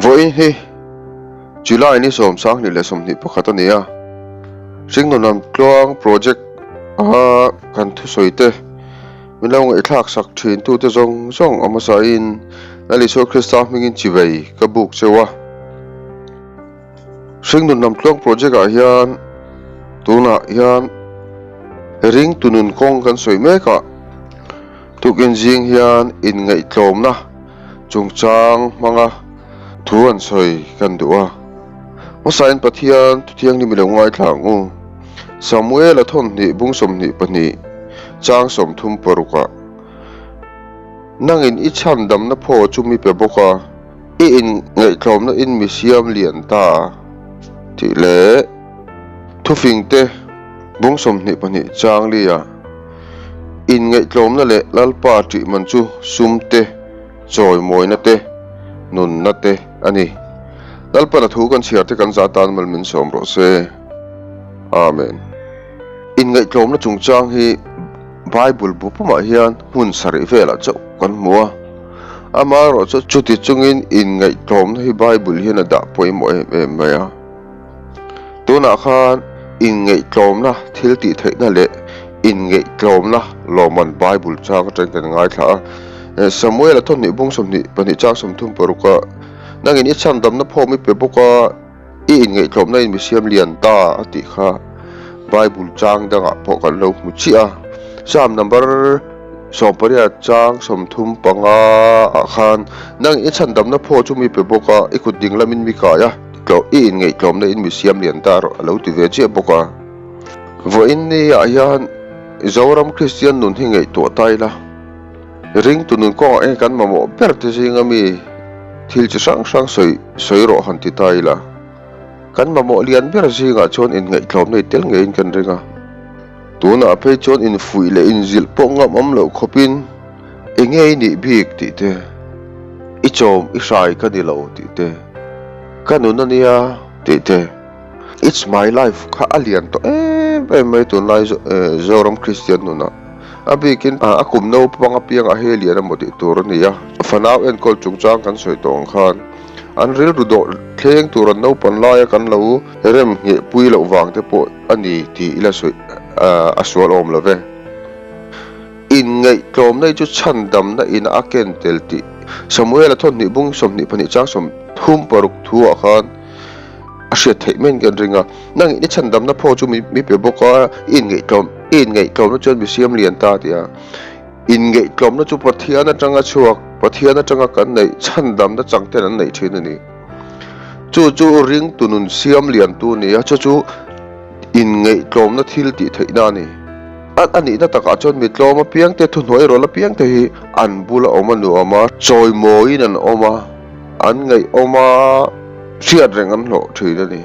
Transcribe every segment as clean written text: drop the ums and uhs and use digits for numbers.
Vawiin hi July ni 21 a ni a, Hringnun Tluang Project a kan thusawi te min lo ngaihthlak sak thin tute zawng zawng a hmasain Lal Isua Krista hmingin chivei ka buk cheu a. Hringnun Lamtluang Project ah hian tunah hian ringtu nun kawng kan sawi mek a, tukin zing hian inngaihtlawmna chungchang hmanga thu an sawi kan duh a. Hmasain Pathian Thuthianghlim i lo ngaithla ang u. Samuel-a thawnhnih bung 22 chang 36 ah, Nangin i chhandamna phaw chu mi pe bawk a. I inngaihtlawmna in mi siam lian ta tih leh thufingte bung 22 chang lia inngaihtlawmna leh Lalpa ṭih man chu sum te, chawimawina te, nunna te a ni. Lalpan a thu kan chhiar te kan za tan mal min sawm rawh se. Amen. Inngaihtlawmna chungchang hi Bible bu pumah hian hmun sarih velah chauh kan hmu a. Amaherawhchu chuti chungin inngaihtlawmna hi Bible hian a dah pawimawh em em mai a. Tunah khan inngaihtlawmna thil tih theihna leh inngaihtlawmna lawmman Bible chang atangin kan ngaithla a. Samuel-a thawhnih bung 22 chang 36 ah, Nangin i chhandamna phawm i pe bawk a, I inngaihtlawmna in mi siam lian ta a tih kha Bible chang dangah pawh kan lo hmu chiah a. Psalm number 18 chang 35 ah khan nang i chhandamna phaw chu mi pe bawk a, i kut ding lamin mi kai a, i inngaihtlawmna in mi siam lian ta rawh a lo ti ve chiah bawk a. Vawiin ni ah hian Zoram Kristian nun hi ngaihtuah ta ila. Ringtu nun kawngah eng kan mamawh ber te zinga mi thil chi hrang hrang sawi sawi rawh han ti ta ila. Kan mamawh lian ber zingah chuan inngaihtlawm nei tel ngeiin kan ring a. Tunah phei chuan infuih leh inzilh pawh ngam awm loh khawpin eng nge i nih bik tih te, i chawm i hrai ka ni lo tih te, ka nun a nia tih te. It's my life kha a lian tawh em em mai tunlai Zoram Kristian nunah. A bikin a kum naupang apiangah hei a lian emaw tih tur a ni a. Fanau enkawl chungchang kan sawi tawh ang khan an rilru dawh thleng tur an naupan laia kan lo rem ngheh pui loh vang te pawh a ni tih ila sawi a sual awm lo ve. Inngaihtlawmna hi chu chhandamna ina a ken tel tih Samuel-a thawhnih bung 22 chang 36 thu-ah khan A hriat theih maiin kan ring a, nang i chhandamna phaw chu mi pe bawk a, i inngaihtlawm, i inngaihtlawmna chuan mi siam lian ta ti a. Inngaihtlawmna chu Pathian atanga chhuak, Pathian atanga kan neih chhandamna chang ten an neih thin a ni. Chu chu ringtu nun siam liantu a ni a, chu chu inngaihtlawmna thil tih theihna a ni. A a nihna takah chuan mi tlawm apiangte, thuhnuai rawl apiangte hi an bula awm a nuam a, chawimawiin an awm a. An ngaihawm a, hriat reng an hlawh thin a ni.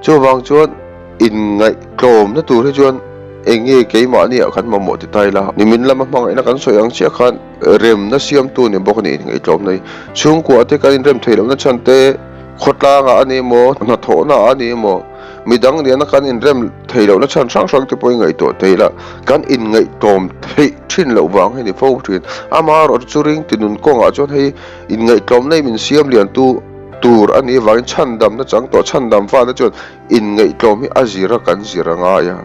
Chuvang chuan inngaihtlawmna tur hi chuan eng nge keimahni ah kan mamawh ti ta ila, nimin lama hmangaihna kan sawi ang chiah khan remna siamtu ni bawk a ni inngaihtlawmna hi. Chhungkua te kan inrem theih lohna chhan te, khawtlangah a ni emaw, hnathawhna ah a ni emaw, midang nena kan inrem theih lohna chhan hrang hrang te pawh i ngaihtuah thei ila, kan inngaihtlawm theih thin loh vang hi a ni fo thin. Amaherawhchu chu ringti nun kawngah chuan hei Inngaihtlawmna i min siam liantu tur a nih avangin chhandamna chang tawh chhandam fate chuan inngaihtlawm hi a zir a kan zir a ngai a.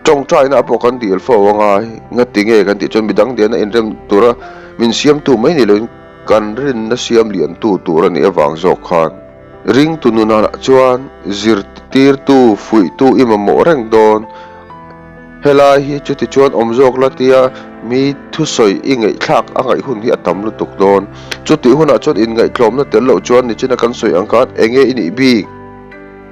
Tawngtaina pawh kan dil fo a ngai. Ngati nge kan tih chuan midang dena inrem tura min siamtu mai ni loin kan rinna siam liantu tur a nih avang zawk khan ringtu nunah chuan zirtirtu fuihtu i mamawh reng dawn. Helai hi chuti chuan awm zawk la tia mi thusawi i ngaihthlak a ngaih hun hi a tam lutuk dawn. Chutih hunah chuan inngaihtlawmna tel loh chuan nichina kan sawi ang khan enge i nih bik?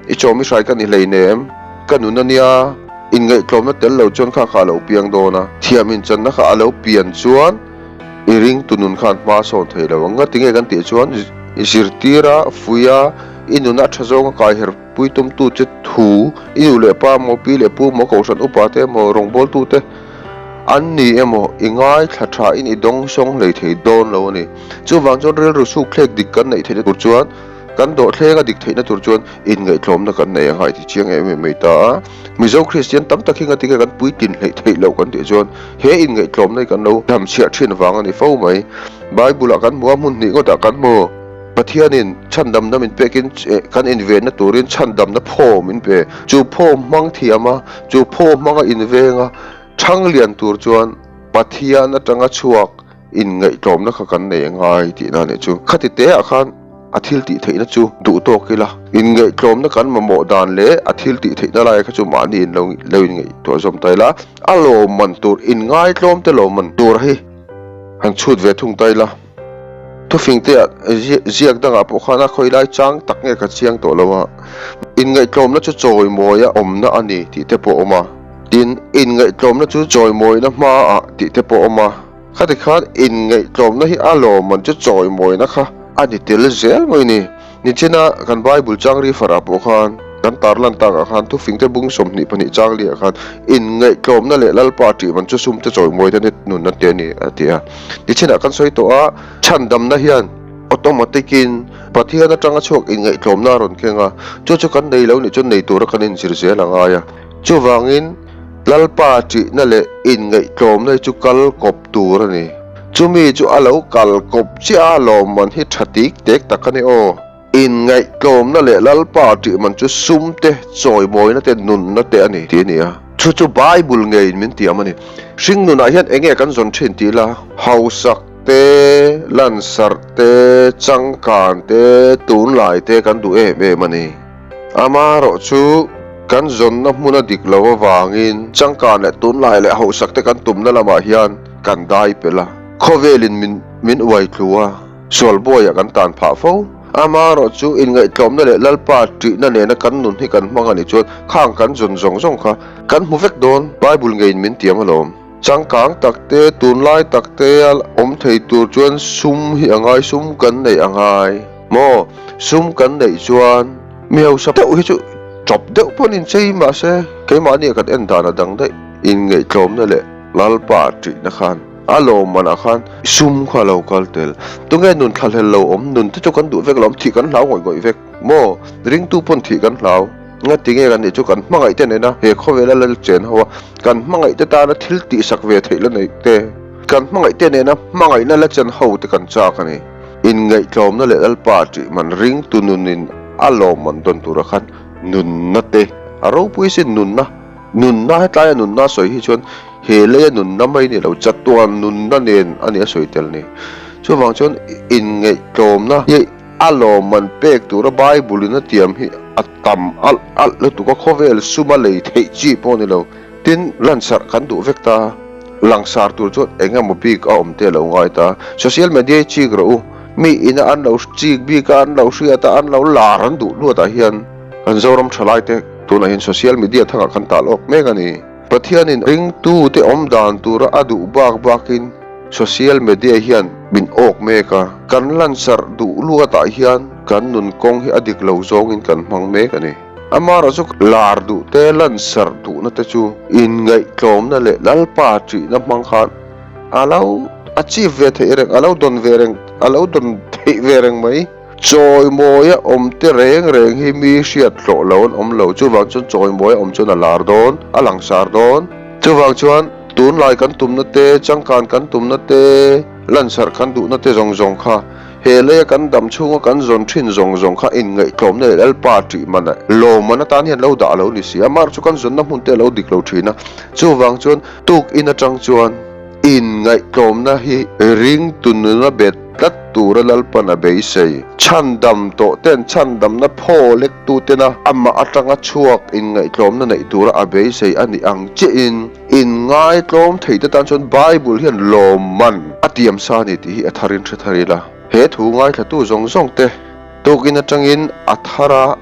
I chawm i hrai ka ni hleinem, ka nun a nia. Inngaihtlawmna tel lo chuan kha kha a lo piang dawn a, thiam inchanna kha a lo pian chuan i ringtu nun khan hma sawn thei lo ang. Ngatinge kan tih chuan zirtira, fuia, i nuna tha zawnga kaiher Puitumtu che thu, i nu leh pa emaw, pi leh pu emaw, kohhran upa te emaw, rawngbawltu te an ni emaw, i ngaithla tha in i dawng sawng hlei thei dawn lo a ni. Chuvang chuan rilru suk thlek dik kan neih theihna tur chuan, kan dawhthleng a dik theihna tur chuan inngaihtlawmna kan nei a ngai ti chiang em em mai ta a. Mizo Kristian tam tak hi ngatinge kan puitlin hleih theih loh kan tih chuan he inngaihtlawmna hi kan lo hlamchhiah thin vang a ni fo mai. Bible ah kan hmu a, hmun hnih ngawtah kan hmu. Pathianin chhandamna min pekin kan invenna turin chhandamna phaw min pe. Chu phaw hmang thiam a, chu phaw hmanga inveng a, thang lian tur chuan Pathian atanga chhuak inngaihtlawmna kha kan nei angai tihna a nih chu. Khati te ah khan a thil tih theihna chu duh tawk ila, inngaihtlawmna kan mamawh dan leh a thil tih theihna lai kha chu mahni in lo lo inngaihtuah zawm ta ila, a lawmman tur inngaitlawm te lawmman tur hi han chhut ve thung ta ila. Thufing te ah ziak dangah pawh khan a khawi lai chang tak nge ka chiang tawh lo a, inngaihtlawmna chu chawimawia awmna a ni tih te pawh a awm a, tin inngaihtlawmna chu chawimawina hmaah tih te pawh a awm a, khati khan inngaihtlawmna hi a lawmman chu chawimawina kha a ni tel zel mai ni. Nichina kan Bible chang rifarah pawh khan kan tarlan takah khan thufingte bung 22 chang liah khan inngaihtlawmna leh Lalpa tih man chu sumte chawimawite ni nunna te a ni a ti a. Nichinah kan sawi tawh a, chhandamna hian automatic in Pathian atanga chhuak inngaihtlawmna a rawn keng a, chu chu kan nei lo nih chuan nei tura kan inzir zel a ngai a. Chuvangin Lalpa tihna leh inngaihtlawmna hi chu kal kawp tur a ni. Chumi chu a lo kal kawp chiah a, lawmman hi tha tik tek tak a ni aw. Inngaihtlawmna leh Lalpa tih man chu sum te, chawimawina te, nunna te a ni tih a ni a. Chu chu Bible ngeiin min tiam a ni. Hringnunah hian eng nge kan zawn thin tih ila, hausak te, lansarh te, changkan te, tunlai te kan duh em em a ni. Amaherawh chu kan zawnna hmuna dik lo avangin changkan leh tunlai leh hausak te kan tumna lamah hian kan dai pel a, khawvelin min min uai tlu a, sual buaiah kan tan phah fo. Amaherawh chu inngaihtlawmna leh Lalpa ṭihna nena kan nun hi kan hmang a nih chuan khang kan zawn zawng zawng kha kan hmu vek dawn, Bible ngeiin min tiam alawm. Changkang tak te, tunlai tak te a awm thei tur chuan sum hi a ngai, sum kan neih a ngai maw? Sum kan neih chuan mi hausa deuh hi chu chawp deuh pawn inchei mahse keimahni kan en dan a dang daih. Inngaihtlawmna leh Lalpa ṭihna khan a lawmmanah khan sum kha a lo kal tel. Tunge nun thlahlel lo awm nun te chu kan duh vek lo awm, thih kan hlau ngawih ngawih vek maw? Ringtu pawn thih kan hlau. Nga ti nge kan nih chu kan hmangaih te nena he khawvela lal chen ho a, kan hmangaih te tana thil tihsak ve theih la neih te, kan hmangaih te nena hmangaihna la chen ho te kan chak a ni. Inngaihtlawmna leh Lalpa tih man ringtu nunin a lawmman dawn tura khan nunna te a ropui sin nunna, nunna hetlaia nunna a sawi hi chuan he leia nunna mai ni lo chatuan nunna nen a ni a sawi tel ni. Chuvang chuan inngaihtlawmna hi A lawmman pek tura Bible in a tiam hi a tam alh alh lutuk a, khawvel suma lei theih chi pawh a ni lo. Tin, lansarh kan duh vek ta, langsar tur chuan eng emaw bik a awm te a lo ngai ta. Social media hi chik rawh u, mi ina an lo chik bik a, an lo hriat a, an lo lar an duh luatah hian kan Zoram thalai te tunah hian social media thangah kan tal awk mek a ni. Pathianin ringtute awm dan tura a duh bak bakin Social media hian min awk mek a, kan lansarh duh luatah hian kan nun kawng hi a dik lo zawngin kan hmang mek a ni. Amaherawh chu lar duh te, lansarh duhna te chu inngaihtlawmna leh Lalpa ṭihna hmang khan a lo achieve ve theih reng, a lo dawn ve reng, a lo dawn theih ve reng mai. Chawimawia awm te reng reng hi mi hriat hlawh lo an awm lo, chuvang chuan chawimawia awm chuan a lar dawn, a langsar dawn. Chuvang chuan tunlai kan tumna te, changkan kan tumna te, lansarh kan duhna te zawng zawng kha, he leia kan dam chhunga kan zawn thin zawng zawng kha inngaihtlawmna leh Lalpa tih man lawmman atan hian lo dah lo ni si a, mar chu kan zawnna hmun te a lo dik lo thin a, chuvang chuan tukin atang chuan Inngaihtlawmna hi ringtu nuna bet tlat tura Lalpan a beisei. Chhandam tawh ten chhandamna phaw lektu tena amah atanga chhuak inngaihtlawmna neih tura a beisei a nih ang chiahin inngaitlawm theite tan chuan Bible hian lawmman a tiam sa a ni tih hi a tharin hre thar ila. He thu ngaithlatu zawng zawng te tukin atangin a thara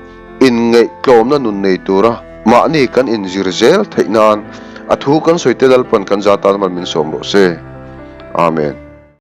Inngaihtlawmna nun nei tura mahni kan inzir zel theih nan a thu kan sawi te Lalpan kan za tan mal min sawm rawh se. Amen.